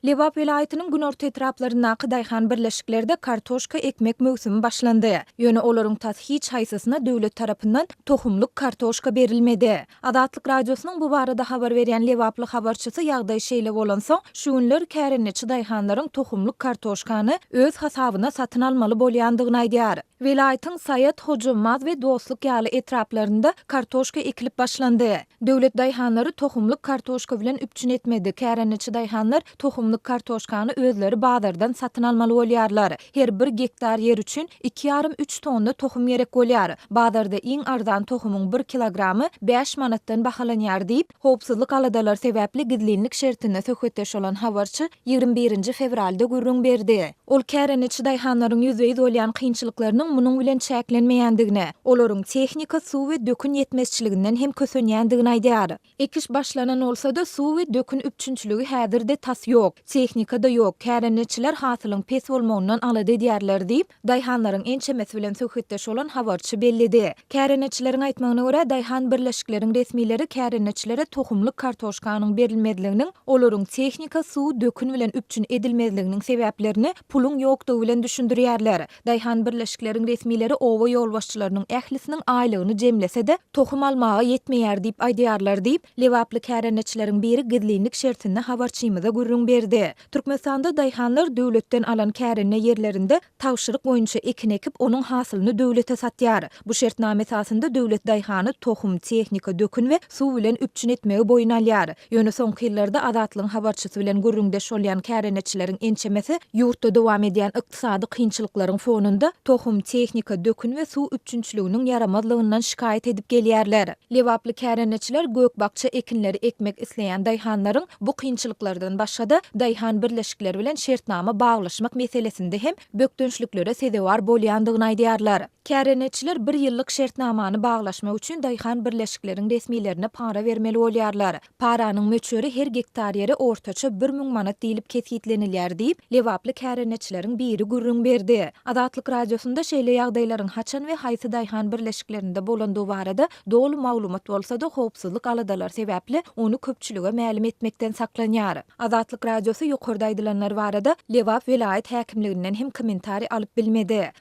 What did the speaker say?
Lebap welaýatynyň günorta etraplaryndaky daýhan birleşiklerde kartoşka ekmek möwsümi başlandy. Ýöne olaryň tas hiç haýsysyna döwlet tarapyndan tohumlyk kartoşka berilmedi. Azatlyk Radiosynyň bu barada habar berýän lebaply habarçysy ýagdaý şeýle bolansoň, şu günler kärendeçi daýhanlaryň tohumlyk kartoşkany öz hasabyna satyn almaly bolýandygyny aýdýar. Welaýatyň Saýat, Hojambaz we Dostluk ýaly etraplarynda kartoşka ekilip başlandy. Döwlet daýhanlary tohumlyk kartoşka bilen üpjün etmedi, kärendeçi daýhanlar tohumlyk kartoşkany özleri bazardan satyn almaly bolýarlar. Her bir gektar ýer üçin iki ýarym-üç tonna tohum gerek bolýar. Bazarda iň arzan tohumyň bir kilogramy bäş manatdan bahalanýar diýip, howpsuzlyk aladalary sebäpli gizlinlik şertinde söhbetdeş bolan habarçy 21-nji fewralda gürrüň berdi. Ol kärendeçi daýhanlaryň ýüzbe-ýüz bolýan kynçylyklarynyň munuň bilen çäklenmeýändigini, olaryň tehnika, suw we dökün ýetmezçiliginden hem kösenýändigini aýdýar. Ekiş başlanan bolsa-da, suw we dökün üpjünçiligi häzir-de tas ýok. Tehnika-da ýok, kärendeçiler hasylyň pes bolmagyndan alada edýärler diýip, daýhanlaryň ençemesi bilen söhbetdeş bolan habarçy belledi. Kärendeçileriň aýtmagyna görä, daýhan birleşikleriň resmileri kärendeçilere tohumlyk kartoşkanyň berilmezliginiň olaryň tehnika, suw, dökün bilen üpjün edilmezliginiň sebäplerini puluň ýokdugy bilen düşündirýärler. Daýhan birleşikleriň resmileri oba ýolbaşçylarynyň ählisiniň aýlygyny jemlese-de, tohum almaga ýetmeýär diýip aýdýarlar diýip, lebaply kärendeçileriň biri gizlinlik şertinde habarçymyza gürrüň berdi. Türkmenistanda daýhanlar döwletden alan kärende ýerlerinde tabşyryk boýunça ekin ekip, onuň hasylyny döwlete satýar. Bu şertnama esasynda döwlet daýhany tohum, tehnika, dökün we suw bilen üpjün etmegi boýun alýar. Ýöne soňky ýyllarda Azatlygyň habarçysy bilen gürrüňdeş bolýan kärendeçileriň ençemesi ýurtda dowam edýän ykdysady kynçylyklaryň fonunda tohum, tehnika, dökün we suw üpjünçiliginiň ýaramazlygyndan şikaýat edip gelýärler. Lebaply kärendeçiler gök-bakja ekinleri ekmek isleýän daýhanlaryň bu kynçylyklardan başga-da, daýhan birleşikleri bilen şertnama baglaşmak meselesinde hem bökdençliklere sezewar bolýandygyny aýdýarlar. Kärendeçiler bir ýyllyk şertnamany baglaşmak üçin daýhan birleşikleriň resmilerine para bermeli bolýarlar. Paranyň möçberi her gektar ýere ortaça 1000 manat diýlip kesgitlenilýär diýip, lebaply kärendeçileriň biri gürrüň berdi. Azatlyk Radiosynda şeýle ýagdaýlaryň haçan we haýsy daýhan birleşiklerinde bolandygy barada doly maglumat bolsa-da, howpsuzlyk aladalary sebäpli ony köpçülige mälim etmekden saklanýar. Azatlyk Radiosy ýokarda aýdylanlar barada Lebap welaýat häkimliginden hem kommentariý alyp bilmedi.